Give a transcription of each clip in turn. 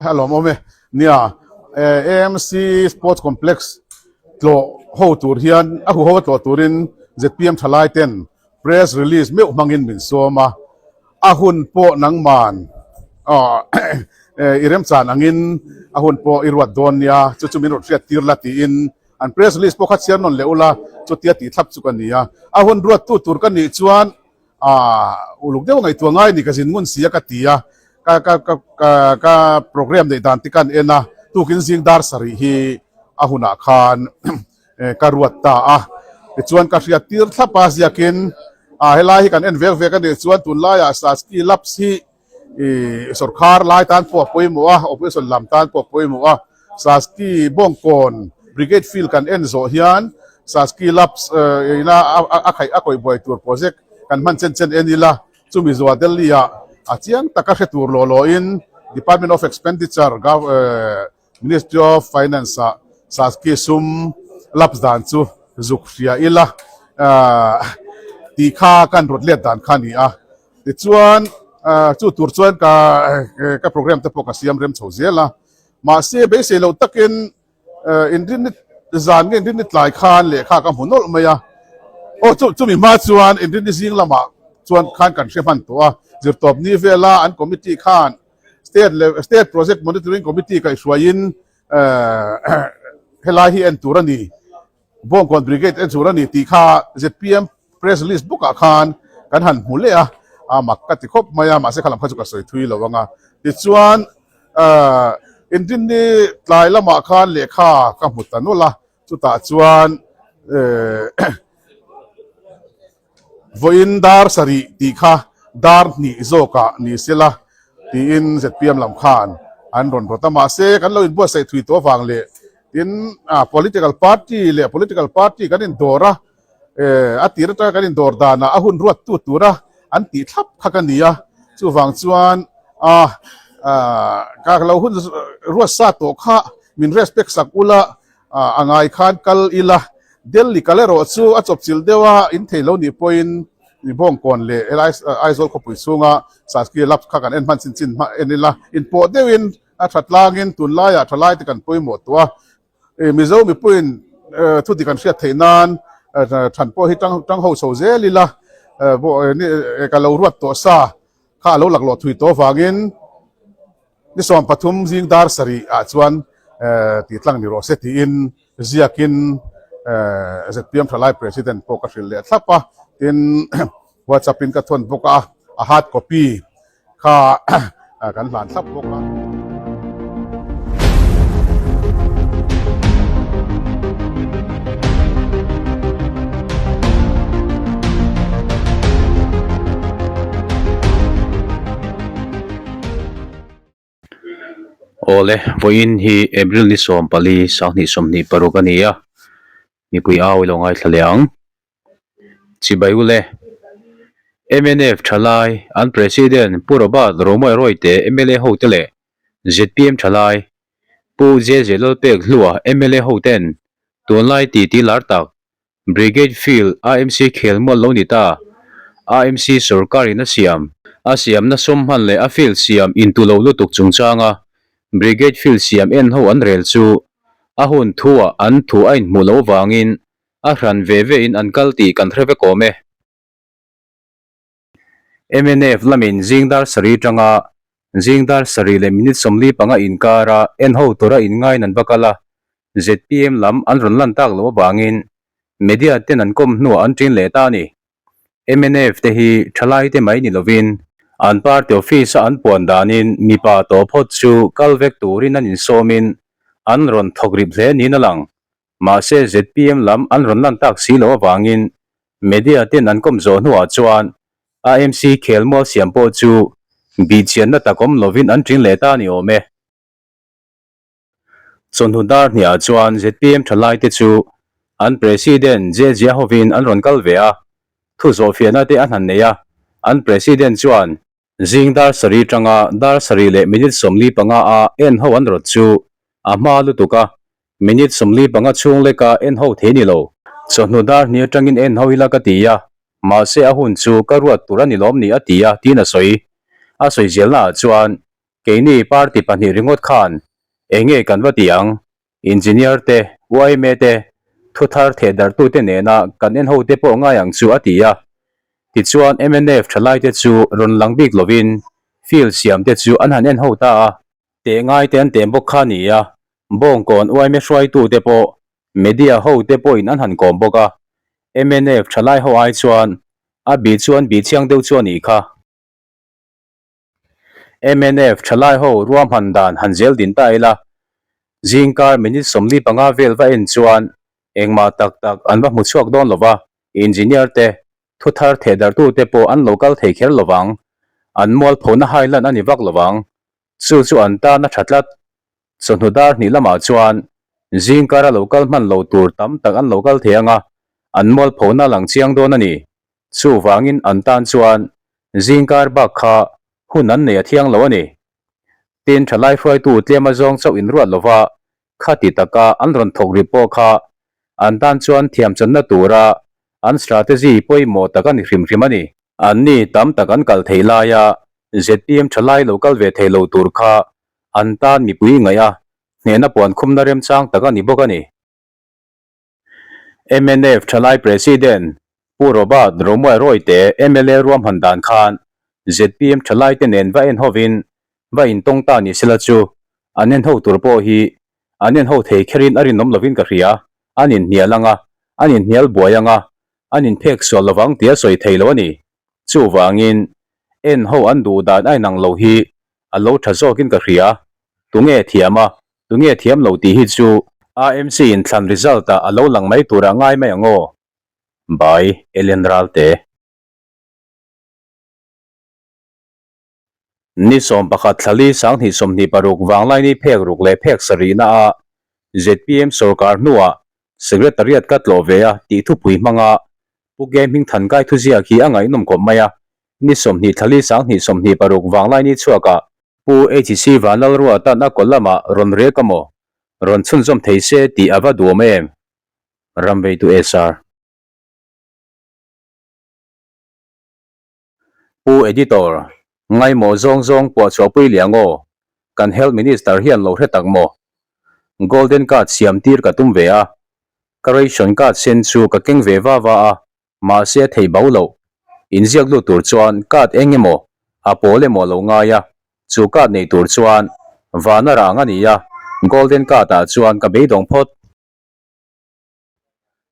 A lawmawm e. Nia, AMC Sports Complex tlawh ho tur hian a huho a tlawh turin zpm thalai ten press release meuh hmangin min sawm a. A hun pawh nangman i remchan angin a hun pawh i ruat dawn nia, chu chu min rawn hriat tir la tiin an press release pawh kha chhiar nawn leh ula, chutia tih thlap chu ka ni a. A hun ruattu tur ka nih chuan Aaa uluk deuh ngaihtuah ngai ni ka zin ngun si a ka ti a, ka ka ka ka ka program neih dan te kan en a, tukin zing dar sarih hi a hunah khan ka ruat ta a, tichuan ka hriat tir thlap a ziakin ah helai hi kan en vek vek a nih chuan tunlaiah Saski Labs hi ih sawrkhar lai tan pawh a pawimawh a, opposition lam tan pawh a pawimawh a, Saski Bawngkawn Brigade Field kan en zawh hian Saski Labs ina a khaih a kawih buai tur project kan hman chen chen en ila, chumi zuah Delhi ah a chiang taka hre tur law law in Department of Expenditure Ministry of Finance ah Saski sum lapse dan chu zuk hria ila tih kha kan rawt let dan kha a ni a. Tichuan chu tur chuan ka ka program te pawh ka siam rem chho zel a. Mahse beisei loh takin inrinni zan nge inrinni tlai khan lehkha ka hmu nawlh mai a. Aw chu chumi hma chuan inrinni zing lamah chuan khan kan hre hman tawh a. Zirtawpni vela an committee khan state leh state project monitoring committee kaihhruaiin helai hi en tur a ni. Bawngkawn Brigade en tur a ni tih kha zpm press release book ah khan kan han hmu leh a, a mak ka ti khawp mai a, mahse kha lam kha chu ka sawi thui lo ang a. Tichuan ahh Inrinni tlai lamah khan lehkha ka hmu ta nawlh a, chutah chuan ehh Vawiin dar sarih tih kha dar hnih zawkah ni sela tiin zpm lam khan an rawn rawt a, mahse kan lo inbuatsaih thui tawh avang leh tin political party leh political party kan indawr a, a tir atanga kan indawr danah a hun ruattu tura an tih thlap kha ka ni a, chuvang chuan a ka lo hun ruat sa tawh kha min respect sak ula A ngai khan kal ila, Delhi kal erawh chu a chawpchilh deuh a, in thei lo nih pawhin Bawngkawn leh helai Aizawl khawpui chhunga Saski Labs kha kan en hman chin chin hma en ila, inpawh deuhin a tha tlangin tunlaiah thalaite kan pawimawh tawh a, Mizo mipuiin thu dik an hriat theih nan than pawh hi tang ho chho zel ila, ka lo ruat tawh sa kha a lo laklawh thui tawh avangin. Ni 13 zing dar sarih ah chuan tih tlang ni rawh se tiin ziakin zpm Thalai President pawh ka hrilh leh thlap a, tin WhatsApp in ka thawn bawk a, a hard copy kha kan hlan thlap bawk a. Awle, vawiin hi April ni 14, 2026 a ni a, mipui au i lo ngaithla leh ang. Chibai ule, mnf thalai an President Pu Robert Romawia Rawite mla hote leh zpm thalai Pu JJ Lalpek Hlua mla hoten tunlai titi lar tak Brigade Field AMC khelmual lo ni ta. AMC sorkarin a siam. A siamna sawm hman leh a field siam intu lo lutuk chungchanga Brigade Field siam en ho an rel chu a hun thuah an thu a inhmuh loh vangin a hran ve ve in an kal tih kan hre vek awm e. Mnf lamin zing dar sarih atanga zing dar sarih leh minute 45 inkara en ho tura inngain an va kal a, zpm lam an rawn lan tak loh avangin media ten an kawm hnuah an ṭin leh ta a ni. Mnf te hi ṭhalai te mai ni lovin an party office a an puan danin mipa tawh phawt chu kal vek turin an insawmin an rawn thawk rip hle niin a lang. Mahse zpm lam an rawn lan tak si loh avangin Media ten an kawm zawh hnuah chuan AMC khelmual siam pawh chu bihchianna tak awm lovin an ṭing leh ta a ni awm e. Chawhnu dar hniah chuan zpm ṭhalaite chu an President JJ hovin an rawn kal ve a, thu zawhfiahna te an han nei a, an President chuan Zing dar sarih tanga dar sarih leh minute 45 a en ho an rawt chu a hma lutuk a, minute 45 chhung leka en ho thei ni lo. Chawhnu dar hnih atangin en ho ila ka ti a, mahse a hun chu ka ruat tur a ni lawm ni a ti a, tiin a sawi. A sawi zelnaah chuan. Keini party pahnih ringawt khan enge kan va ti ang? Engineer te, yma te, thuthar thehdarhtute nena kan en ho te pawh ngai ang chu a ti a. Tichuan mnf thalaite chu rawn lang bik lovin field siam te chu an han en ho ta a. Teh ngai te an tem bawk kha a ni a, Bawngkawn yma hruaitu te pawh media ho te pawhin an han kawm bawk a. Mnf thalai ho ai chuan a bih chu an bih chiang deuh chu a nih kha. Mnf thalai ho ruahman dan han zel din ta ila, zingkar minute 45 vel va en chuan engmah tak tak an va hmu chhuak dawn lova, engineer te, thuthar thehdarhtute pawh an lo kal thei kher lovang, an mualphona hai lan a ni vak lovang, chu chu an tan a tha tlat. Chawhnu dar hnih lamah chuan zingkara lo kal hman lo tur tam tak an lo kal thei ang a, an mualphona lang chiang dawn a ni. Chuvangin an tan chuan zingkar bak kha hun an nei a thiang lo a ni. Tin, thalai hruaitu tlem a zawng chauh inruat lova khati taka an rawn thawk ri pawh kha an tan chuan thiamchanna tura an strategy pawimawh tak a ni hrim hrim a ni. Anni tam tak an kal thei laia zpm thalai lo kal ve thei lo tur kha an tan mipui ngaih a hnehna puan khumna remchang tak a ni bawk a ni. Mnf Thalai President Pu Robert Romuai Rawite mla ruahman dan khan zpm Thalai te nen va en hovin va intawng ta ni sela chu an en ho tur pawh hi an en ho thei kherin a rinawm lovin ka hria, an inhnial ang a, an inhnial buai ang a, an inphek sual lovang tia sawi thei lo a ni. Chuvangin en ho an duh dan a inang lo hi a lo tha zawkin ka hria, tunge thiam a, Tunge thiam lo tih hi chu AMC in thlan result ah a lo lang mai turah ngai mai ang aw. By Ellen Ralte. Ni 11 thlali 2026 Vanglaini phek ruk leh phek sarihna ah zpm sorkar hnuah Secretariat ka tlawh ve a tih thupui hmanga Pu Ge Hmingthan Kai thuziak hi a ngaihnawm khawp mai a, ni 20 thlali 2026 Vanglaini chhuakah Pu HC Vanlalrua tan a kaw lamah rawn rek a maw? Rawn chhunzawm thei se tih a va duhawm em? Ramveitu SR. Pu Editor, Ngaimawh zawng zawng puah chhuahpui liang aw, kan Health Minister hian lo hre tak maw? Golden Card siam tir ka tum ve a, ka ration card sen chu ka keng ve va va a, Mahse a thei bo loh. Inziak lut tur chuan card eng emaw, a pawl emaw a lo ngai a, chu card nei tur chuan vana rang a ni a, golden card ah chuan ka beidawng phawt.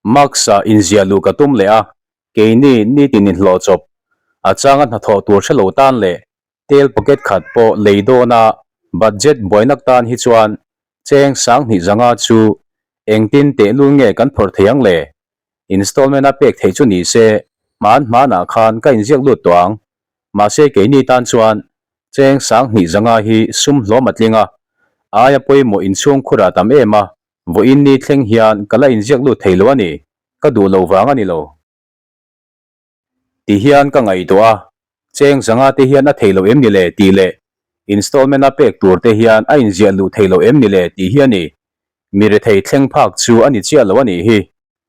Max ah inziah luh ka tum leh a, keini nitin inhlawh chawp, a changa hnathawh tur hre lo tan leh tel pocket khat pawh lei dawna budget buainak tan hi chuan cheng 2500 chu engtin tehlul nge kan phawrh thei ang le? Installment a pek theih chu ni se, hman hmanah khan ka inziak lut tawh ang. Mahse keini tan chuan cheng 2500 hi sum hlawm a tling a, aia pawimawh inchhung khurah tam em a, vawiin ni thleng hian ka la inziak lut thei lo a ni, ka duh lo vang a ni lo. Ti hian ka ngaihtuah a, cheng 500 te hian a thei lo em ni le tih leh installment a pek tur te hian a inziah luh thei lo em ni le tih hi a ni. Mi rethei thleng phak chu a ni chiah lo a nih hi.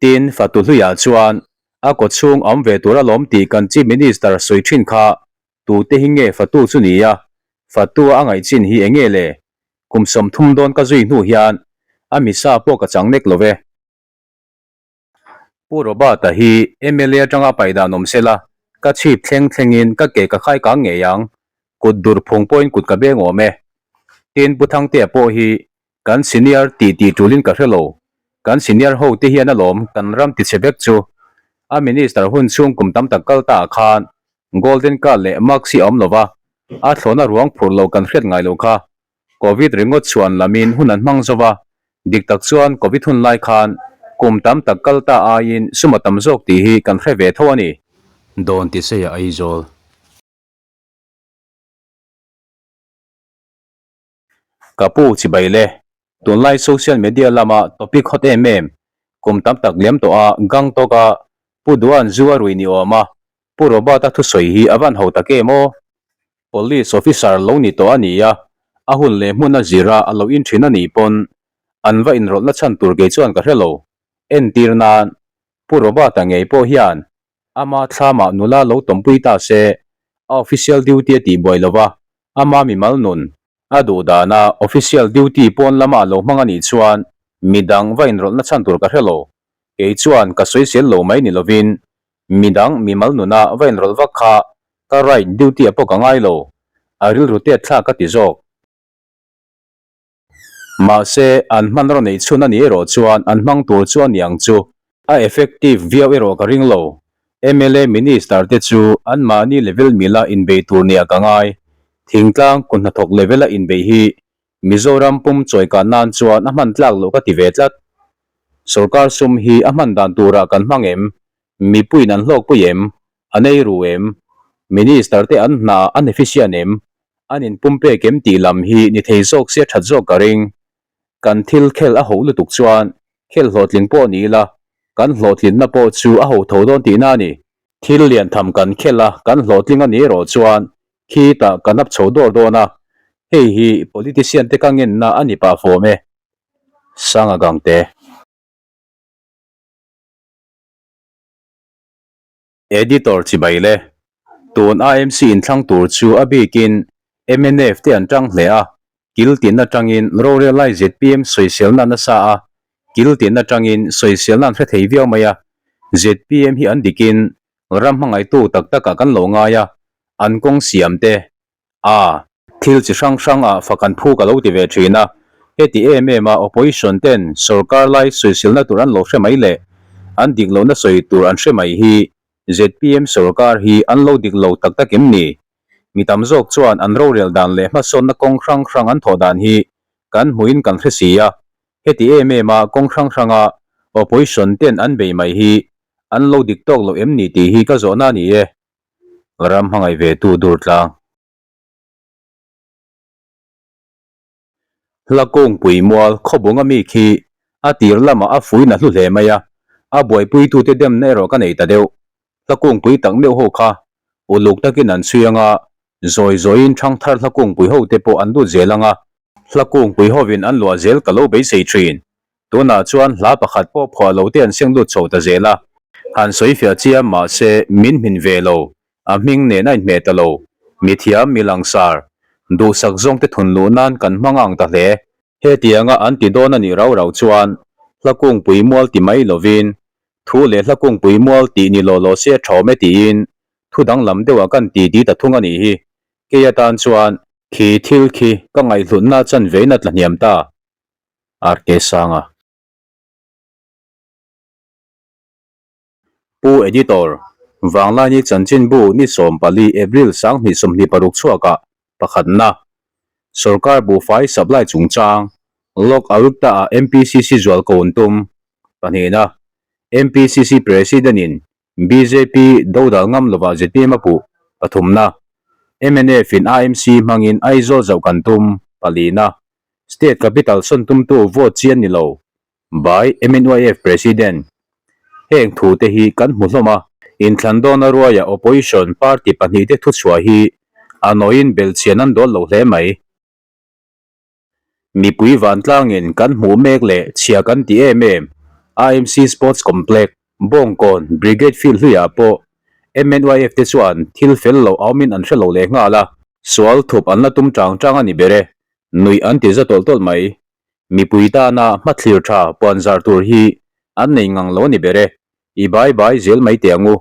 Tin, fatu hluiah chuan a kaw chhung awm ve tur alawm tih kan Chief Minister sawi thin kha tute hi nge fatu chu ni a, fatu a ngaih chin hi enge le? Kum 30 dawn ka zui hnu hian a misa pawh ka chang nek lo ve. Pu Robert-a hi mla atanga paih dan awm sela, ka chhip thleng thlengin ka ke ka khai kang ngei ang, kut dur phung pawhin kut ka beng awm e. Tin, Pu Thangtea pawh hi kan senior tih tih tulin ka hre lo, kan senior ho te hian alawm kan ram tichhe vek chu. A minister hun chhung kum tam tak kal ta ah khan golden card leh mask hi a awm lova, a thlawhna ruang phurh lo kan hriat ngai lo kha. Covid ringawt chhuan lamin hun an hmang zo va, dik tak chuan Covid hun lai khan kum tam tak kal ta aiin sum a tam zawk tih hi kan hre ve tho a ni. Dawn ti seia Aizawl. Ka pu chibai le, tunlai social media lama topic hot em em, kum tam tak liam tawh a Gangtok a Pu Duan zu a rui ni awm a, Pu Robert-a thusawi hi a van ho tak em aw? Police officer lo ni tawh a ni a, a hun leh hmun a zir a a lo in thin a nih pawn an va inrawlhna chhan tur kei chuan ka hre lo. Entir nan, Pu Robert-a ngei pawh hian ama thlamah nula lo tawmpui ta se, a official duty a tihbuai lo va, ama mimal nun. A duh dana official duty pawn lama a lo hmang a nih chuan midang va inrawlhna chhan tur ka hre lo. Kei chuan ka sawisel lo mai ni lovin midang mimal nuna va inrawlh vak kha ka right duty ah pawh ka ngai lo. A rilru tet thlak ka ti zawk. Mahse, an hmanraw neih chhun a nih erawh chuan an hmang tur chu a ni ang chu. A effective viau erawh ka ring lo. Mla Minister te chu anmahni level mila inbei tur nia ka ngai. Thingtlang kut hnathawk level a inbeih hi Mizoram pum chawikah nan chuan a hman tlak loh ka ti ve tlat. Sorkar sum hi a hman dan turah kan hmang em? Mipuiin an hlawkpui em? An ei ru em? Minister te an hna an efficient em? An inpum pek em tih lam hi ni thei zawk sia that zawk ka ring. Kan thil khel a hoh lutuk chuan khel hlawhtling pawh ni ila, kan hlawhtlinna pawh chu a ho tho dawn tihna a ni. Thil lian tham kan khel a, kan hlawhtling a ni erawh chuan khitah kan up chho dawr dawn a, hei hi politician te ka ngenna a ni pah fawm e. Sanga Gangte. Editor chibai le. Tun AMC inthlang tur chu a bikin mnf te an tang hle a, kil tin atangin rorel lai zpm sawiselna nasa a, kil tin atangin sawiselna an hre thei viau mai a, zpm hi an dikin ram hmangaihtu tak takah kan lo ngai a, an kawng siam te A, thil chi hrang hrang ah fak an phu ka lo ti ve thin a, heti em em a opposition ten sorkar lai sawisilna tur an lo hre mai leh an dik lohna sawi tur an hre mai hi zpm sorkar hi an lo dik lo tak tak em ni? Mi tam zawk chuan an rorel dan leh hmasawnna kawng hrang hrang an thawh dan hi kan hmuhin kan hre si a, heti em em a kawng hrang hranga opposition ten an bei mai hi an lo dik tawk lo em ni tih hi ka zawhna a ni e. Ram hmangaih ve tu dur tlang. Hla kungpui mual khawbung a mi khi a tir lamah a fuin a hlu hle mai a, a buaipuitute demna erawh ka nei ta deuh. Hla kungpui tak meuh ho kha uluk takin an chhui anga, zawi zawiin thangthar hla kungpui hote pawh an lut zel anga, hla kungpui hovin an luah zel ka lo beisei thin. Tunah chuan hla pakhat pawh phuah lo te an seng lut chho ta zel a. Han sawi fiah chiam mahse min hmin ve lo, a hming nen a inhmeh ta lo. Mithiam, mi langsar, duhsak zawng te thun luh nan kan hmang ang ta hle. Hetianga an ti dawn a nih rau rau chuan hla kungpui mual ti mai lovin thu leh hla kungpui mual tih ni law law se a thawm e tiin thu danglam deuhah kan ti ti ta thung a nih hi. Kei atan chuan khi thil khi ka ngaihhlutna chanvein a tla hniam ta. RK Sanga. Pu Editor, Vanglaini Chanchinbu ni 14 April 2026 chhuakah pakhatna, Sorkar buhfai supply chungchang, Lok Ayukta-ah MPCC zual ko an tum. Pahnihna, MPCC President-in bjp dodal ngam lovah zpm a puh. Pathumna, MNF-in AMC hmangin Aizawl zauh kan tum. Palina, State capital sawn tumtu vote chi an ni lo, by MNYF President. Heng thu te hi kan hmu hlawm a. Inthlan dawna ruaia opposition party pahnihte thuchhuah hi a nawiin belhchian an dawl lo hle mai. Mipui vantlangin kan hmuh mek leh chhia kan ti em em, AMC Sports Complex, Bawngkawn, Brigade Field hluiah pawh MNYF te chuan thil fel loh a awmin an hre lo leh nghal a, sual thup an la tum tang tang a ni ber e. Nuih an ti za tawlh tawlh mai. Mipui tana hmathlir tha puan zar tur hi an nei ngang lo a ni ber e. I bai bai zel mai teh ang u,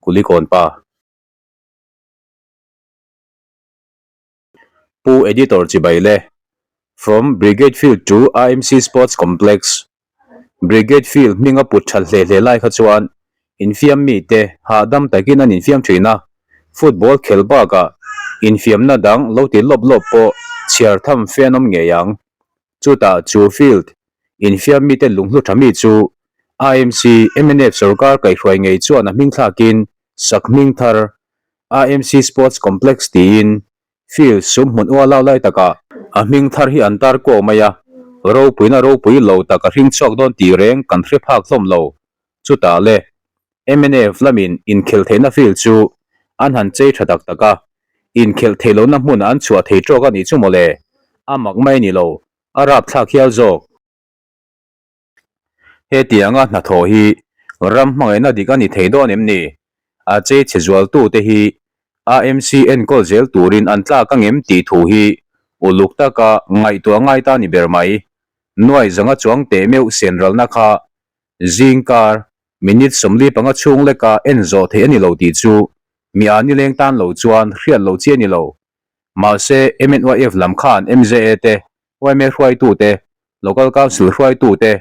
Kulikawn pa. Pu Editor chibai le. From Brigade Field to AMC Sports Complex. Brigade Field hminga put that hle hle lai kha chuan infiam mite hahdam takin an infiam thin a, football khel bakah infiamna dang lo ti lawp lawp pawh chhiar tham fe an awm ngei ang. Chutah chu field infiam mite lunghlu tha mi chu AMC mnf sorkar kaihhruai ngei chuan a hming thlakin sak hming thar AMC Sports Complex tiin Field sum hmun ualau lai takah a hming thar hi an tar kuau mai a, ropuina ropui lo tak a hring chhuak dawn tih reng kan hre phak hlawm lo. Chutah le, mnf lamin inkhelh theihna field chu an han chei tha tak tak a, inkhelh theih lohna hmunah an chhuah thei tawk a nih chu mawle, a mak mai a ni lo, a rapthlak hial zawk. Hetianga hnathawh hi ram hmangaihna dik a ni thei dawn em ni? A chei chhe zualtute hi AMC enkawl zel turin an tlak ang em tih thu hi Uluk taka ngaihtuah ngai ta ni ber mai. Nuai zanga chuang teh meuh senralna kha zingkar minute 45 chhung leka en zawh theih a ni lo tih chu mi a nileng tan lo chuan hriat loh chi a ni lo. Mahse, MNYF lam khan MJA te, yma hruaitu te, Local Council hruaitu te,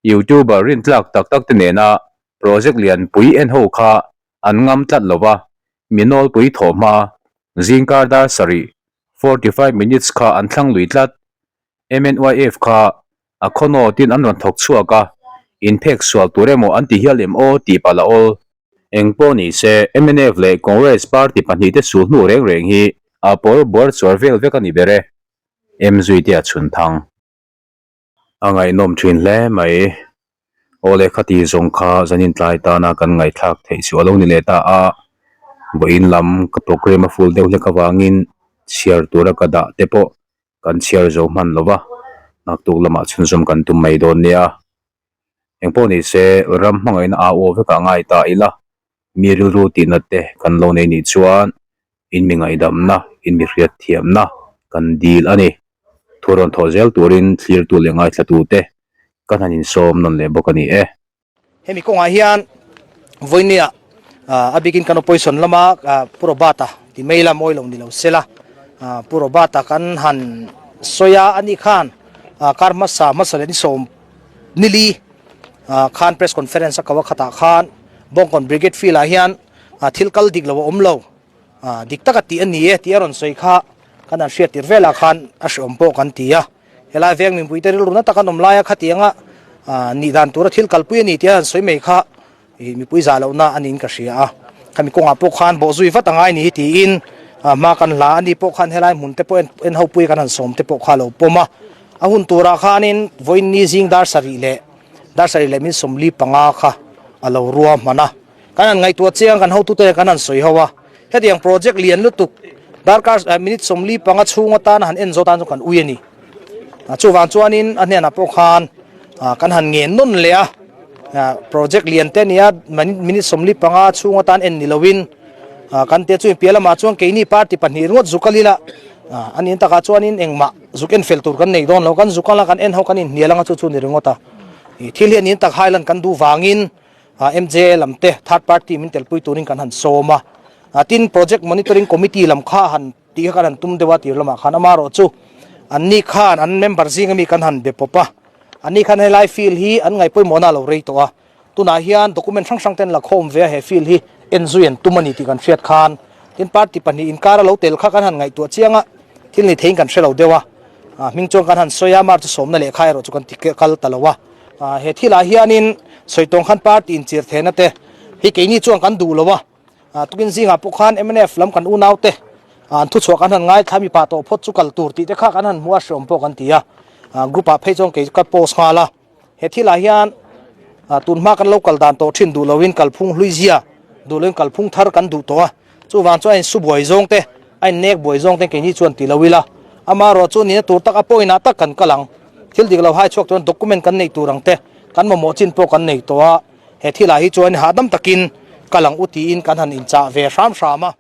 YouTuber rintlak tak tak te nena project lianpui en ho kha an ngam tlat lo va, mi nawlpui thawh hma zingkar dar sarih, 45 minutes, kha an thlang lui tlat. MNYF kha a khaw nawtin an rawn thawk chhuak a, inphek sual tur emaw an ti hial em aw tih palh a awl. Eng pawh ni se, mnf leh Congress party pahnihte sul hnu reng reng hi a pawr buar chuar vel vek a ni ber e. Mzui te a chhun thang. A ngaihnawm thin hle mai. Aw le khati zawng kha zanin tlai tana kan ngaihthlak theih chu a lo ni leh ta a, vawiin lam ka programme a full deuh hlek avangin chhiar tura ka dah te pawh kan chhiar zo hman lo va, naktuk lamah chhunzawm kan tum mai dawn nia. Engpawh ni se ram hmangaihna au aw vekah ngai ta ila, mi rilru tihnat te kan lo nei nih chuan in mi ngaihdamna, in mi hriatthiamna kan dil a ni. Thu rawn thawh zel turin thlirtu leh ngaithlatute kan han insawm nawn leh bawk a ni e. Hemi kawngah hian vawinia a bikin kan opposition lama Pu Robert-a ti mai ila mawi lo ni lo sela, Pu Robert-a kan han sawi a, ani khan kar hmasa hmasa leh ni sawm nili khan press conference a ko a khatah khan Bawngkawn Brigade Field ah hian thil kal dik lo a awm lo, dik taka tih a ni e tih a rawn sawi kha kan han hriat tir velah khan a hreawm pawh kan ti a. Helai veng mipui te rilru na tak an awm lai a khatianga nih dan tura thil kalpui a ni tih a han sawi mai kha mipui zah lohna a niin ka hria a. Khami kawngah pawh khan bawhzui vat a ngai ni hi tiin hma kan hla a ni pawh khan helai hmun te pawh en ho pui kan han sawm te pawh kha a lo pawm a. A hun turah khanin vawiin ni zing dar sarih leh dar sarih leh min 45 kha a lo rua hman a. Kan han ngaihtuah chiang kan hotute nen kan han sawi ho a, hetiang project lian lutuk darkar minute 45 chhung atana han en zawh tan chu kan ui a ni. Chuvang chuanin a hnenah pawh khan kan han ngen nawn leh a, project lian te nia minute 45 chhung atan en ni loin kan tia chu piah lamah chuan keini party pahnih ringawt zuk a lila a nih takah chuanin engmah zuk en fel tur kan nei dawn lo, kan zuk anga kan en ho kan inhnial anga chu chu ni ringawt a. Thil hi a nih tak highland kan duh vangin MJA lam te third party min telpui turin kan han sawm a, tin project monitoring committee lam kha han tih kha kan han tum deuh a tir lamah khan amaherawh chu an ni khan an member zing ami kan han be pawp a, an ni khan helai field hi an ngaih pawimawhna a lo rei tawh a, tunah hian document hrang hrang te an la khawm ve a he field hi en zui an tum a ni tih kan hriat khan tin party pahnih inkar a lo tel kha kan han ngaihtuah chiang a, thil ni theiin kan hre lo deuh a, hming chuan kan han sawi a amaherawh chu sawmna lehkha erawh chu kan ti kal ta lo a. He thilah hianin sawi tawng khan party inchir thehna te hi keini chuan kan duh lo a, tukin zingah pawh khan mnf lam kan unau te an thuchhuah kan han ngaithla mipa tawh phawt chu kal tur tih te kha kan han hmu a hreawm pawh kan ti a, group ah phei chuan kei ka post nghal a, he thilah hian tun hma kan lo kal dan tawh thin duh loin kalphung hlui zia duh loin kalphung thar kan duh tawh a, chuvang chuan a insu buai zawng te a innek buai zawng te keini chuan ti lo ila, amaherawh chu nihna tur tak a pawhin ah tak kan kal ang. Thil dik lo hai chhuak chuan document kan neih tur ang te kan mamawh chin pawh kan nei tawh a, he thilah hi chuan hahdam takin kal ang u tiin kan han inchah ve hram hram a.